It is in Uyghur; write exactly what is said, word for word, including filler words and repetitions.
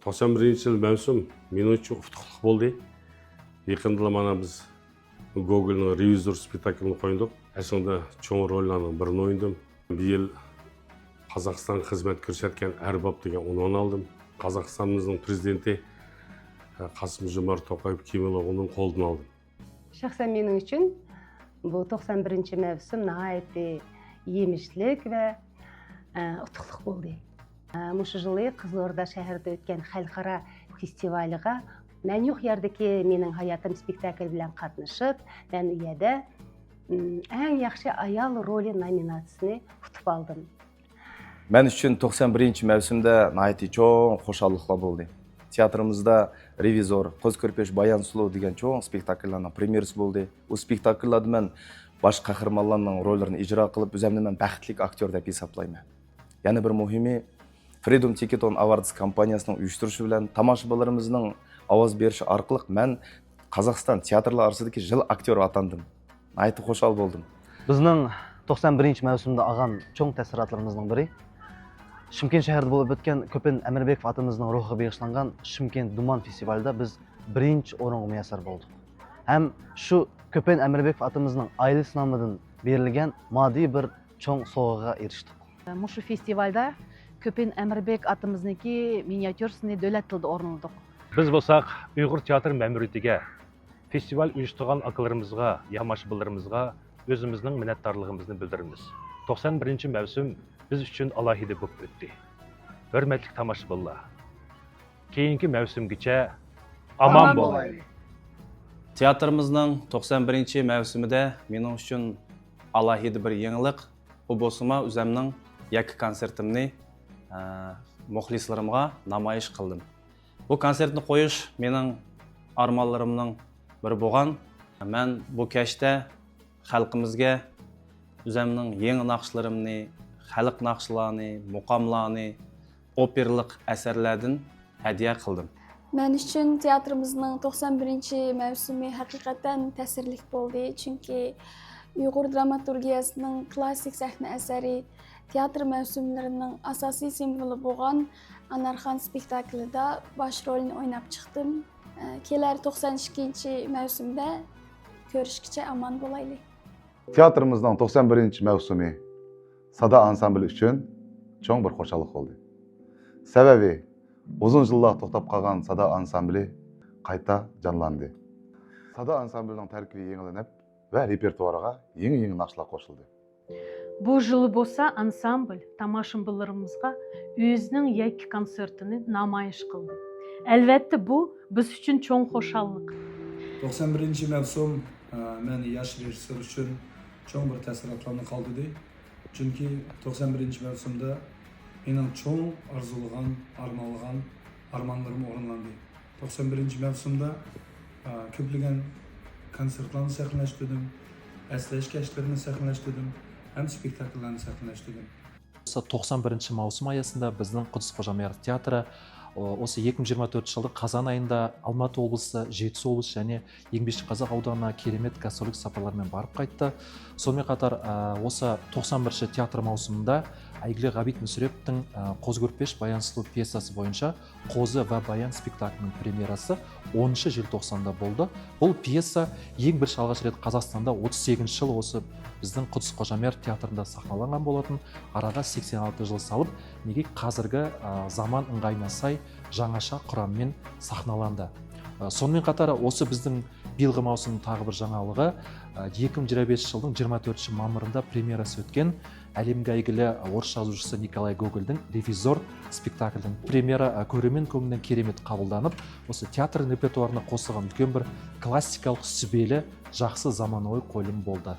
توقسان بىرىنچى يىل مەۋسۇم مېنىڭ ئۈچۈن ئۇتۇقلۇق بولدى. يېقىندىلا مانا بىز گوگولنىڭ رېۋىزور سپېكتاكلىنى قويدۇق. ئەسلىدە چوڭ روللارنىڭ بىرىنى ئوينىدىم. بۇ يىل قازاقىستانغا خىزمەت كۆرسەتكەن ئەرباب دېگەن ئۇنۋان ئالدىم. قازاقىستانىمىزنىڭ پىرېزىدېنتى قاسىم جومارت توقايېۋ كېمىلوۋنىڭ قولىدىن ئالدىم. شەخسەن مېنىڭ ئۈچۈن بۇ توقسان بىرىنچى مەۋسۇم ناھايىتى يېمىشلىك ۋە، ئە، ئۇتۇقلۇق بولدى. ئە، مۇشۇ يىلى قىزىلئوردا شەھىرىدە ئۆتكەن خەلقئارا فېستىۋالىغا مەن يوق يەردىكى مېنىڭ ھاياتىم سپېكتاكلى بىلەن قاتنىشىپ، مەن ئۇ يەردە، ئىم، ئەڭ ياخشى ئايال رولى نومىناتسىيىسىنى ئۇتۇپ ئالدىم. مەن ئۈچۈن توقسان بىرىنچى مەۋسۇمدە ناھايىتى چوڭ خۇشاللىقلار بولدى. تىياتىرىمىزدا رېۋىزور، قوز كۆرپەش، بايان سۇلۇ دېگەن چوڭ سپېكتاكللارنىڭ پرېميېرىسى بولدى. ئۇ سپېكتاكللاردا مەن باش قەھرىمانلارنىڭ روللىرىنى ئىجرا قىلىپ، ئۆزەمنى مەن بەختلىك ئاكتيور دەپ ھېسابلايمەن. يەنە بىر مۇھىمى، فرىدوم تىكېتون ئاۋاردس كومپانىيەسىنىڭ ئۇيۇشتۇرۇشى بىلەن تاماشىبىنلىرىمىزنىڭ ئاۋاز بېرىشى ئارقىلىق مەن قازاقىستان تىياتىرلار ئارىسىدىكى يىل ئاكتيورى ئاتاندىم. ناھايىتى خۇشال بولدۇم. بىزنىڭ توقسان بىرىنچى مەۋسۇمدا ئالغان چوڭ تەسىراتلىرىمىزنىڭ بىرى، شىمكەنت شەھىرىدە بولۇپ ئۆتكەن كۆپەن ئەمىربېكوف ئاتىمىزنىڭ روھىغا بېغىشلانغان شىمكەنت دۇمان فېستىۋالىدا بىز بىرىنچى ئورۇنغا مۇيەسسەر بولدۇق. ھەم شۇ كۆپەن ئەمىربېكوف ئاتىمىزنىڭ ئائىلىسى نامىدىن بېرىلگەن ماددىي بىر چوڭ سوۋغىغا ئېرىشتۇق. مۇشۇ فېستىۋالدا كۆپەن ئەمىربېك ئاتىمىزنىڭكى مىنىياتيۇرىسىنى دۆلەت تىلىدا ئورۇنلىدۇق. بىز بولساق ئۇيغۇر تىياتىر مەمۇرىيىتىگە، فېستىۋال ئۇيۇشتۇرغان ئاكىلىرىمىزغا، ياماشبىنلىرىمىزغا ئۆزىمىزنىڭ مىننەتدارلىقىمىزنى بىلدۈرىمىز. توقسان بىرىنچى مەۋسۇم بىز ئۈچۈن ئالاھىدە بولۇپ ئۆتتى. ھۆرمەتلىك تاماشىبىنلار، كېيىنكى مەۋسۇمگىچە ئامان بولايلى. تىياتىرىمىزنىڭ توقسان بىرىنچى مەۋسۇمىدە مېنىڭ ئۈچۈن ئالاھىدە بىر يېڭىلىق، ئۇ بولسىمۇ ئۆزەمنىڭ يەككە كونسېرتىمنى، ئە، مۇخلىسلىرىمغا نامايىش قىلدىم. بۇ كونسېرتنى قويۇش مېنىڭ ئارمانلىرىمنىڭ بىرى بولغان. مەن بۇ كەچتە خەلقىمىزگە ئۆزەمنىڭ يېڭى ناخشىلىرىمنى، خەلق ناخشىلارنى، مۇقاملارنى، ئوپېرىلىق ئەسەرلەردىن ھەدىيە قىلدىم. مەن ئۈچۈن تىياتىرىمىزنىڭ توقسان بىرىنچى مەۋسۇمى ھەقىقەتەن تەسىرلىك بولدى، چۈنكى ئۇيغۇر دراماتورگىيەسىنىڭ كلاسسىك سەھنە ئەسەرى، تىياتىر مەۋسۇملىرىنىڭ ئاساسىي سىمۋولى بولغان ئانارخان سپېكتاكلىدا باش رولنى ئويناپ چىقتىم. ئە، كېلەر توقسان ئىككىنچى مەۋسۇمدە كۆرۈشكىچە ئامان بولايلى. تىياتىرىمىزنىڭ توقسان بىرىنچى مەۋسۇمى سادا ئانسامبىلى ئۈچۈن چوڭ بىر خۇشاللىق بولدى. سەۋەبى، ئۇزۇن يىللار توختاپ قالغان سادا ئانسامبىلى قايتا جانلاندى. سادا ئانسامبىلىنىڭ تەركىبى يېڭىلىنىپ ۋە رېپېرتۇئارىغا يېڭى-يېڭى ناخشىلار قوشۇلدى. بۇ يىلى بولسا ئانسامبىل تاماشىبىنلىرىمىزغا ئۆزىنىڭ يەككە كونسېرتىنى نامايىش قىلدى. ئەلۋەتتە، بۇ بىز ئۈچۈن چوڭ خۇشاللىق. توقسان بىرىنچى مەۋسۇم، ئە، مەن ياش رېژىسسور ئۈچۈن چوڭ بىر تەسىراتلارنى قالدۇردى. چۈنكى توقسان بىرىنچى مەۋسۇمدا مېنىڭ چوڭ ئارزۇلىغان، ئارمانلىغان ئارمانلىرىم ئورۇنلاندى. توقسان بىرىنچى مەۋسۇمدا، ئە، كۆپلىگەن كونسېرتلارنى سەھنىلەشتۈردۈم، ئەسلەش كەچلىرىنى سەھنىلەشتۈردۈم ھەم سپېكتاكللارنى سەھنىلەشتۈردۈم. توقسان بىرىنچى مەۋسۇم ئايىسىدا بىزنىڭ قۇدۇس قوجاميار تىياتىرى، ئۇ، ئۇسى ئىككى مىڭ يىگىرمە تۆتىنچى يىلدا قازان ئايىدا ئالماتى ئوبلىسى، جېتىسى ئوبلىسى، يەنى يىگىرمە بەشىنچى قازاق ئاۋدانىغا كېرەمەت گاستروللۇق ساپارلار بىلەن بارىپ قايتتى. سونىڭ قاتار، ئە، ئۇسى توقسان بىرىنچى تىياتىر مەۋسۇمىدا ئەيگىلى غابىت مۇسرېپوۋنىڭ، ئە، قوز كۆرپەش بايان سۇلۇ پيېساسى بويىچە قوزا ۋە بايان سپېكتاكلىنىڭ پرېميېراسى ئونىنچى يىل توقساندا بولدى. بۇ پيېسا ئەڭ بىرىنچى ئالغاچ رەت قازاقىستاندا ئوتتۇز سەككىزىنچى يىل ئوسا بىزنىڭ قۇدۇس قوجاميار تىياتىرىدا ساخنىلانغان بولاتتى. ئاراغا سەكسەن ئالتە يىل سالاپ، نېگىر ھازىرقى، ئا، زامان ئىڭغايىنا ساي جاڭاشا قۇرام مېن ساخنىلاندى. ئا، سونىڭ قاتار ئوسا بىزنىڭ بىلغى ماۋسۇمنىڭ تاغى بىر جاڭالىغى، ئا، ئىككى مىڭ يىگىرمە بەشىنچى يىلنىڭ يىگىرمە تۆتىنچى مامىرىندا پرېميېراسى ئۆتكەن ئەلەمگە ئەيگىلى ئورۇس يازغۇچىسى نىكولاي گوگولنىڭ رېۋىزور سپېكتاكلىنىڭ پرېميېرا، ئا، كۆرۈرمەن كۆڭلىدىن كېرەمەت قابۇللىنىپ، ئوسا تىياتىر رېپېرتۇئارىنى قوزغىغان ئۈلكەن بىر كلاسسىكالىق سۈبەيلى، جاخسى زامانىۋى قويۇلۇم بولدى.